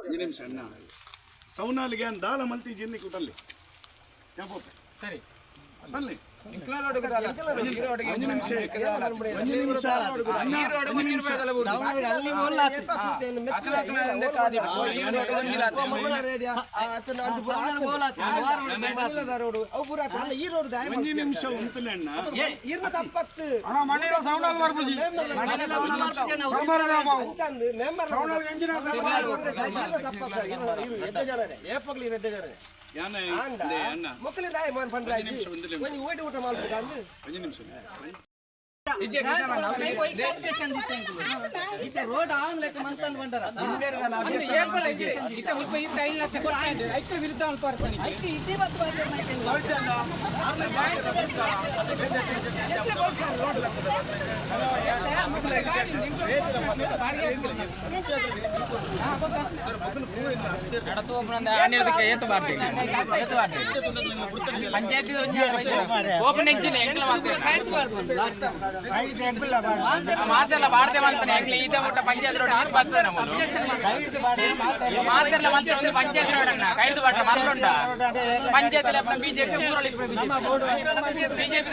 ಒಂಜಿ ನಿಮಿಷ ಅಣ್ಣ. ಸೌನಾಲಿಗೆ ದಾಲ ಮಲ್ತಿ ಜಿನ್ನಿ ಕುಟಲ್ಲಿ ಯಾಪೋಪೆ. ಸರಿ. ಬನ್ನಿ. ಎಂಕ್ಲ ರೋಡ್ ದಾಲ. ಒಂಜಿ ನಿಮಿಷ, ಒಂಜಿ ನಿಮಿಷ ಅಣ್ಣ, ಒಂಜಿ ನಿಮಿಷ. ಅಲ್ಲಿ ಓಲಾತ್. ಅಕಲ ಅಕಲ ಅಂದೆ ಕಾದಿ. ಈ ರೋಡ್ ಒಂಜಿಲಾತೆ. ಒಂಜಿ ನಿಮಿಷ ಉಂತಲೆ ಅಣ್ಣ. ಯಾನ ಇಲ್ಲೇ ಅಣ್ಣ. ಒಂಜಿ ನಿಮಿಷ ಉಂತಲೆ. ಒಂಜಿ ನಿಮಿಷ. ರೋಡ್ ಆನ್ ಲೆಕ್ಕ ಮಂತಂದು ಬಂಡರ. ಅಂದು ಏಪಲ ಇಜ್ಜಿ. ಇತ್ತೆ ಮುಲ್ಪ ಇತ್ತೆ 5 ಲಕ್ಷ ಕೊರ್ಪಾಂಡ್. ಐತ ವಿರುದ್ಧ ಅಲ್ಪ ಅರ್ಪಣೆ. ಐತಿ ಇತಿ ಬತ್ತು ಬಂದ್ರೆ. ಪಂಚಾಯತಿ ಓಪನ್ ಎಂಚಿನ ಎಂಕ್ಲ ಮಾತೆಲ್ಲ ಬಾರ್ದೆ ಮಾಡ್ತಾನೆ. ಎಂಕ್ಲ ಈತ ಮುಟ್ಟ ಪಂಚಾಯತ್ ರೋಡ್ ನೀರು ಬರ್ತದೆ ನಮ್ಮದು. ಮಾತೆಲ್ಲ ಮಂತ್ರಿ ಪಂಚಾಯತ್ ರೋಡ್ ಅಣ್ಣ ಕೈದು ಬಾಟ್ರ ಮರಳುಂಡ ಪಂಚಾಯತ್ ಬಿಜೆಪಿ ಊರಲ್ಲಿ ಬಿಜೆಪಿ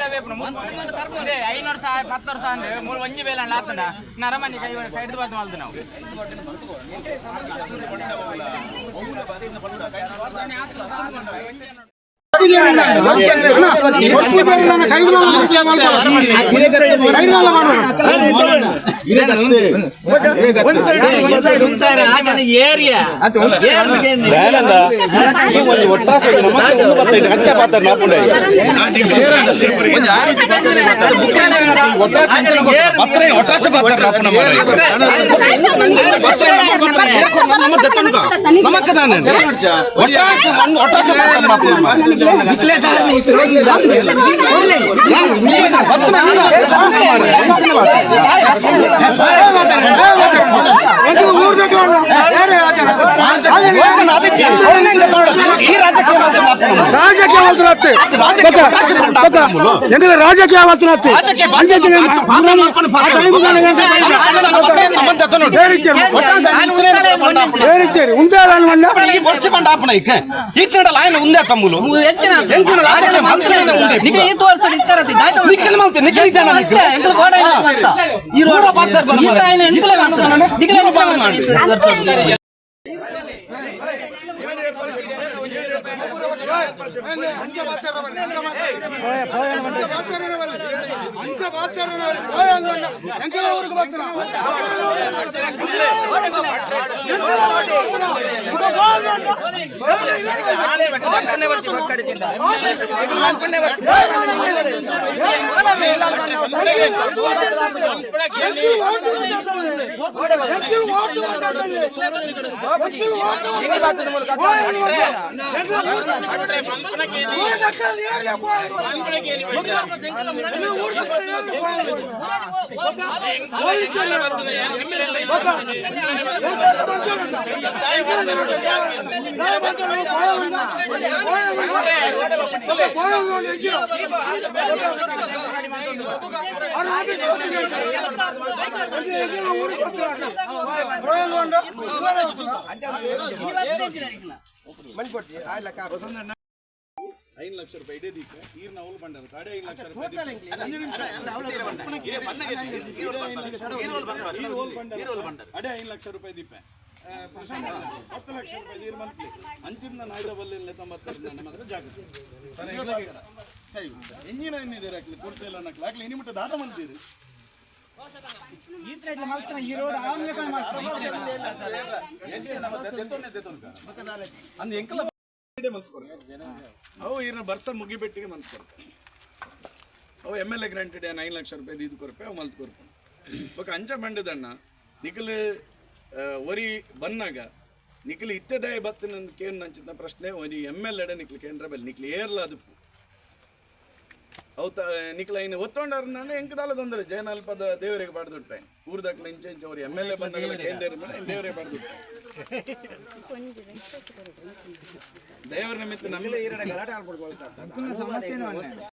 500 ಸಹ 10 ವರ್ಷ ಅಂದ್ರೆ ಮೂರು ಒಂಜಿ ಬೇಲ ಆತಂಡ ನರಮನಿ ಕೈ ಕೈದು ಬಾರ್ದು ಮಾಡ್ದು ನಾವು. ಏರಿಯಾ. ಎಂಗಲ ರಾಜಕೀಯ ಮಾತನಾಡ್ತಿ. ఉందే తమ్ములు. ನಿಮಗೆ ಈ ತೋರ್ಸೋದು ಇತ್ತಾರತಿ. ಈ ರೋಡ್ ಈ ತಾಯಿನ ಎಂಕುಲೇ ಮಾಡ್ತಾರೆ. ನಿಗಲೇ ಎಂಕುಲೇ ಮಾಡ್ತಾರೆ. 5 ಲಕ್ಷ ರೂಪಾಯಿ ಇಡೇ ದೀಪ ಈರ್ನ ಅವಳು ಬಂಡಾರ ತಾಡೆ 5 ಲಕ್ಷ ರೂಪಾಯಿ ದೀಪ. ಒಂಜಿ ನಿಮಿಷ. ಈರ್ ಓಲ್ ಬಂಡಾರ. ಅಡೆ 5 ಲಕ್ಷ ರೂಪಾಯಿ ದೀಪ. ಪ್ರಶಾಂತ್ ಅಣ್ಣ, 10 ಲಕ್ಷ ರೂಪಾಯಿ ನೀರು ಮಂತ್ಲಿ ಅಂಚಿಂದ ನಾಯ್ದ ಬಲ್ಲಿಲ್ಲ ತೊಂಬತ್ತರ ಮಾತ್ರ ಜಾಗೃತಿ ಎಂಜಿನ ಏನಿದೆ ಹಾಕ್ಲಿ ಕೊಡ್ತಾ ಇಲ್ಲ ನಕ್ಲಿ ಹಾಕ್ಲಿ ಇನಿ ದಾದ ಮಂತೀರಿ. ಅಂದ್ ಎಂಕಲ ಅವು ಈರ್ನ ಬರ್ಸ ಮುಗಿಬೆಟ್ಟಿಗೆ ಮಂತ್ ಕೊಡ್ತಾರೆ. ಅವು ಎಮ್ ಎಲ್ ಎ ಗ್ರಾಂಟೆಡ್ 5 ಲಕ್ಷ ರೂಪಾಯಿ ಇದು ಕೊರಪೆ ಅವು ಮಲ್ತ್ ಕೊರ್ಪು. ಬೊಕ ಅಂಚ ಬಂಡದಣ್ಣ, ನಿಖಲ್ ಒರಿ ಬನ್ನಾಗ ನಿಖಲ್ ಇತ್ತೆದಾಯ ಬತ್ತಿನ ಕೇನ್ ನಂಚಿನ ಪ್ರಶ್ನೆ. ಒರಿ ಎಮ್ ಎಲ್ ಎಡೆ ನಿಖಲ್ ಕೇಂದ್ರ ಬೆಲ್ ನಿಖಲ್ ಏರ್ಲ ಅದು ಅವು ತ ನಿಖಲ್ ಐನ ಒತ್ತೊಂಡಾರ ಎಂಕ ದಾಲ ತೊಂದರೆ. ಜಯನಲ್ಪದ ದೇವರಿಗೆ ಪಾಡ್ದುಟ್ಟ ಊರ್ದಾಕ್ಲ ಇಂಚ ಇಂಚ ಅವ್ರು ಎಮ್ ಎಲ್ ಎ ಬಂದಾಗ ಕೇಂದ್ರ ಮೇಲೆ ದೇವರಿಗೆ ಪಾಡ್ದುಟ್ಟ ದೇವರ ನಿಮಿತ್ತ ನಮ್ಮ ಸಮಸ್ಯೆನೂ ಅಲ್ಲ.